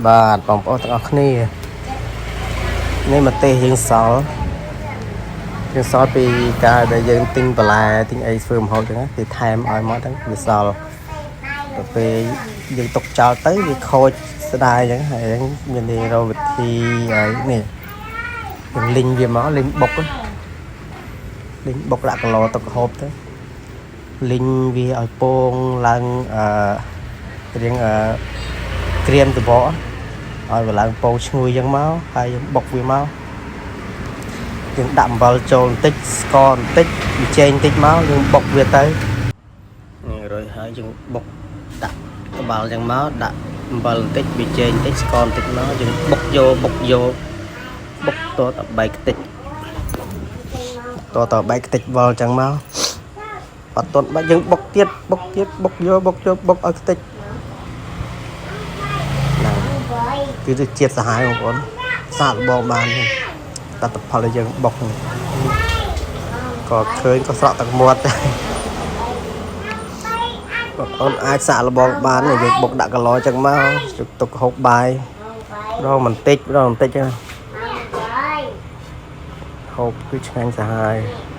បាទបងប្អូនទាំងអស់គ្នានេះម្ទេសយើងសល់យើងសល់ពីការដែលយើងទិញបន្លែទិញអីធ្វើម្ហូបចឹងណាគេថែមឲ្យមកហ្នឹងវាសល់ទៅពេលយើងទុកចោលទៅវាខូចស្ដាយចឹងហើយហ្នឹងមាននេះរកវិធីឲ្យនេះយើងលីងវាមកលីងបុកលីងបុកដាក់គីឡូទុកហូបទៅលីងវាឲ្យពងឡើងអឺរៀងអឺក្រៀមសបក ឲ្យវាឡើងពងឈ្ងុយចឹងមកហើយយើងបុកវាមកយើងដាក់អំបិលចូលបន្តិចស្ករបន្តិចប៊ីចេងបន្តិចមកយើងបុកវាទៅនេះរួចហើយយើងបុកដាក់ត្បាល់ចឹងមកដាក់អំបិលបន្តិចប៊ីចេងបន្តិចស្ករបន្តិចមកយើងបុកយកបុកយកបុកតតបែកខ្ទេចតតបែកខ្ទេចវល់ចឹងមកអត់ទាន់បាច់យើងបុកទៀតបុកទៀតបុកយកបុកយកបុកឲ្យខ្ទេចហ្នឹង គឺរសជាតិសាហាវបងប្អូនសាកល្បងបានទេតត្តផលដែលយើងបុកនេះក៏ឃើញក៏ស្រក់ទឹកមាត់ដែរបងប្អូនអាចសាកល្បងបានទេយើងបុកដាក់កឡចឹងមកជទុកហូបបាយរងបន្តិចម្ដងបន្តិចហ្នឹងហូបគឺឆ្ងាញ់សាហាវ។